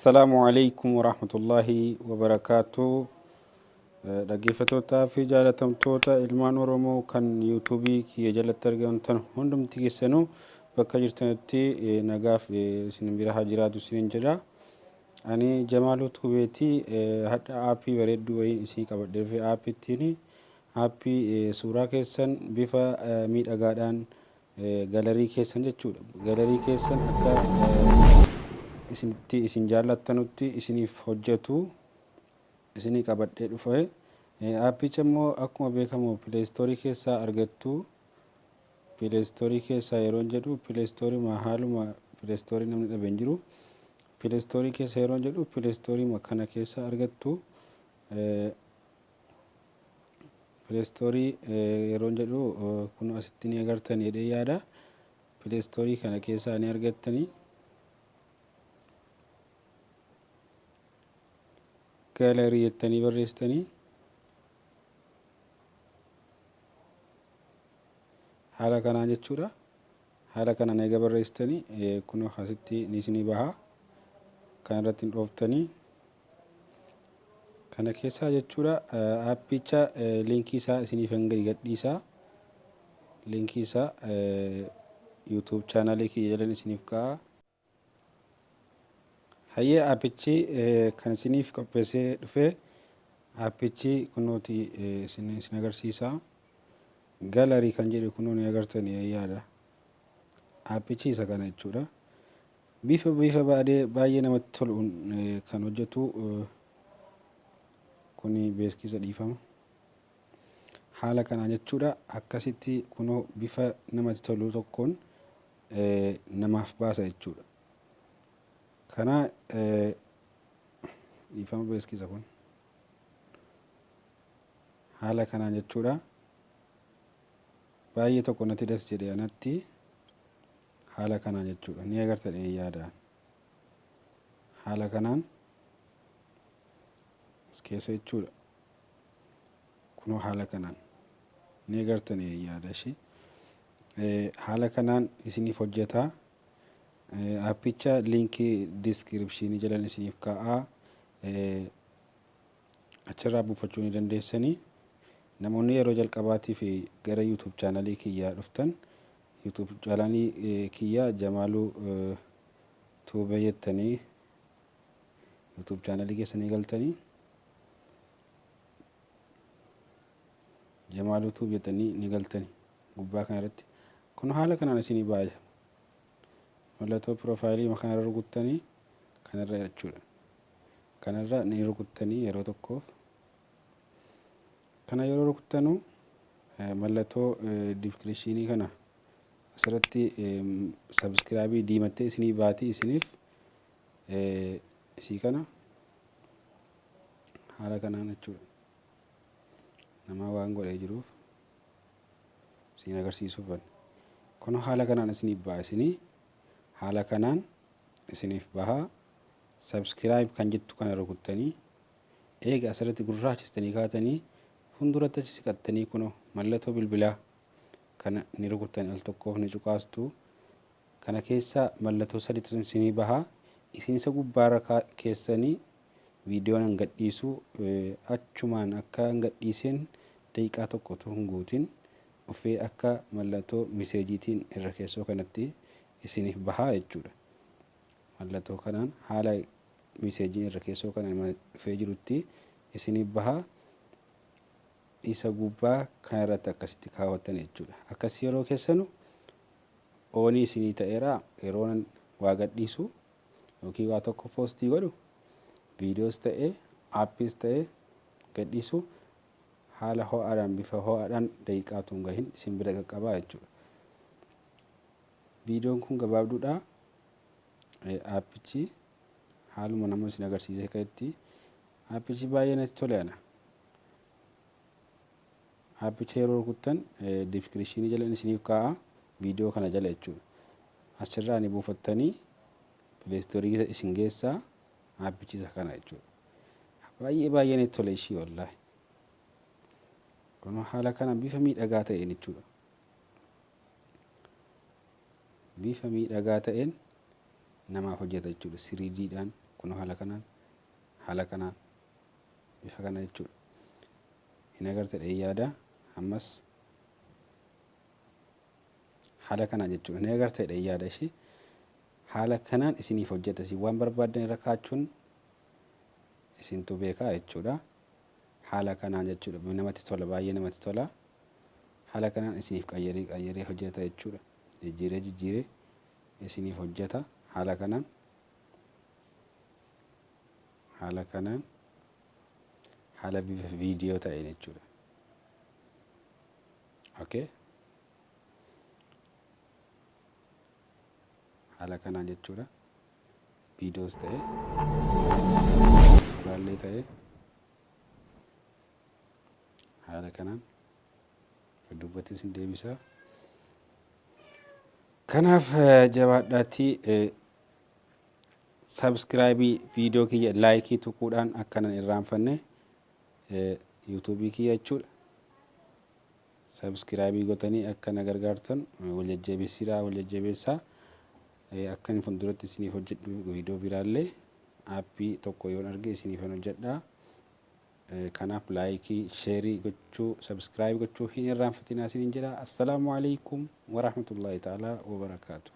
Assalaamu alaikum warahmatullaahi wabarakaatu. Dhaggeeffattootaa fi jaalatamtoota ilmaan Oromoo kan yuutuubii kiyya jalatti argamtan hundumti keessanuu bakka jirtanitti nagaaf isin bira haa jiraatu isiniin jedha. Ani Jamaaluu Tuubeetii hadha aappii bareedduu wayiin isin qabadhee dhufe. Aappittiin aappii suuraa keessan bifa miidhagaadhaan galarii keessan jechuudha. Galarii keessan akka isinitti isin jaallattanutti isiniif hojjetu isinii qabadhee dhufe. Aappicha immoo akkuma beekamu pileestoorii keessaa argattu. Pileestoorii keessaa yeroo jedhu pileestoorii haaluma pileestoorii namni dhabe hin jiru. Pileestoorii keessa yeroo jedhu pileestoorii kana keessa argattu. Pileestoorii yeroo jedhu kun asitti ni agartan jedhee yaada. Pileestoorii kana keessaa ni argattanii. Gaalarii jettanii barreessitanii haala kanaan jechuudha. Haala kanaan eega barreessitanii kun asitti ni isinii baha. Kan irratti hin dhooftanii kana keessaa jechuudha. Aappicha liinkii isaa isiniif hin gadi gadhiisa. Liinkii isaa YouTube chaanaalii kiyya jalan isiniif kaa'a. Hayyee, aappichi kan isiniif qopheessee dhufe aappichi kunooti isin agarsiisa. Galarii kan jedhu kunoo ni agartanii yaada. Aappichi isa kana jechuudha. Bifa baay'ee namatti toluun kan hojjetu kuni beeksisa, dhiifama. Haala kanaan jechuudha, akkasitti kunoo bifa namatti tolu tokkoon namaaf baasa jechuudha. Kana dhiifama, beeksisa kun haala kanaan jechuudha. Baay'ee tokko natti das jedhe anatti haala kanaan jechuudha. Ni agartan yaada. Haala kanaan as keessa jechuudha. Kunoo haala kanaan ni agartan yaada ishee. Haala kanaan isiniif hojjeta. Aappicha liinkii diiskiripshinii jalan isiniif kaa'aa. Achirraa buufachuu ni dandeessanii. Namoonni yeroo jalqabaatiif gara YouTube chaanalii kiyyaa dhuftan, YouTube chaanalii kiyyaa Jamaaluu Tuubee jettanii YouTube chaanalii keessanii galtanii, Jamaaluu Tuub jettanii ni galtanii gubbaa kanarratti. Kun haala kanaan isinii baaya. Mallattoo piroofaayilii kanarra rukuttanii, kanarra jechuudha. Kanarra ni rukuttanii yeroo tokkoof. Kana yeroo rukuttanuu mallattoo diskiripshinii kana asirratti sabiskiraabii diimattee isinii baatii isiniif isii kana haala kanaan jechuudha. Nama waan godhee jiruuf isin agarsiisuuf. Kun haala kanaan isiniif ba'a, isinii haala kanaan isiniif bahaa. Subscribe kan jettu kana rukuttanii, eega asirratti gurraachistanii kaatanii, fuulduratti achi siqattanii kunoo mallattoo bilbilaa kana ni rukuttanii, al tokkoof ni cuqaastu. Kana keessa mallattoo sadiitu isinii bahaa. Isin isa gubbaarra keessanii viidiyoon an gadhiisu achumaan akka hin gadhiiseen daqiiqaa tokko otoo hin guutin dhufee akka mallattoo miseejiitiin irra keessoo kanatti isiniif bahaa jechuudha. Mallattoo kanaan haala miseejiin irra keessoo kana dhufee jirutti isiniif bahaa. Isa gubbaa kanarratti akkasitti kaawwattan jechuudha. Akkas yeroo keessanu oonii isinii ta'eera. Yeroo waa gadhiisu yookiin waa tokko poostii godhu, viidiyoos ta'ee aappiis ta'ee gadhiisu, haala ho'aadhaan, bifa ho'aadhaan daqiiqaa utuu hin gahin isin bira qaqqabaa jechuudha. Viidiyoon kun gabaabduudha. Aappichi haaluma nama isin agarsiisee ka'etti aappichi baay'ee natti tole ana. Aappicha yeroo rukuttan diskiripshinii jala isiniif kaa'a, viidiyoo kana jala jechuudha. Achirraa ni buufattanii pileestoorii isin geessaa, aappichi isa kana jechuudha. Baay'ee baay'ee natti tole ishii wallaahi. Kun haala kana bifa miidhagaa ta'een jechuudha. Bifa miidhagaa ta'een namaaf hojjeta jechuudha. 3D'dhaan kun Kunoo haala kanaan, haala kanaan, bifa kana jechuudha. Hin agarte dhee yaada. Ammas haala kanaan jechuudha. Hin agarte dhee yaada ishee. Haala kanaan isiniif hojjeta. Isin waan barbaaddan irra kaa'achuun isintu beekaa jechuudha. Haala kanaan jechuudha. Namatti tola, baay'ee namatti tola. Haala kanaan isiniif qayyaree qayyaree hojjeta jechuudha. Jijjiiree jijjiiree isiniif hojjeta haala kanaan. Haala kanaan, haala bifa viidiyoo ta'een jechuudha. Okay. Haala kanaan jechuudha. Viidiyoos ta'e, suuraallee ta'e, haala kanaan dubbatti isin deebisa. Kanaaf jabaadhaatii subscribe, viidiyoo kiyya like tuquudhaan akkanan irraanfanne yuutuubii kiyya jechuudha. Subscribe gootanii akka na gargaartan wal jajjabeessiraa, wal jajjabeessaa. Akka inni fuulduratti isiniif hojjedhu viidiyoo biraallee aappii tokko yoon arge isiniifan hojjedha. Kanaaf like, share gochuu, subscribe gochuu hin irraanfatinaa isiniin jedha. Assalaamu alaikum warahmatullahi ta'ala wabarakaatuh.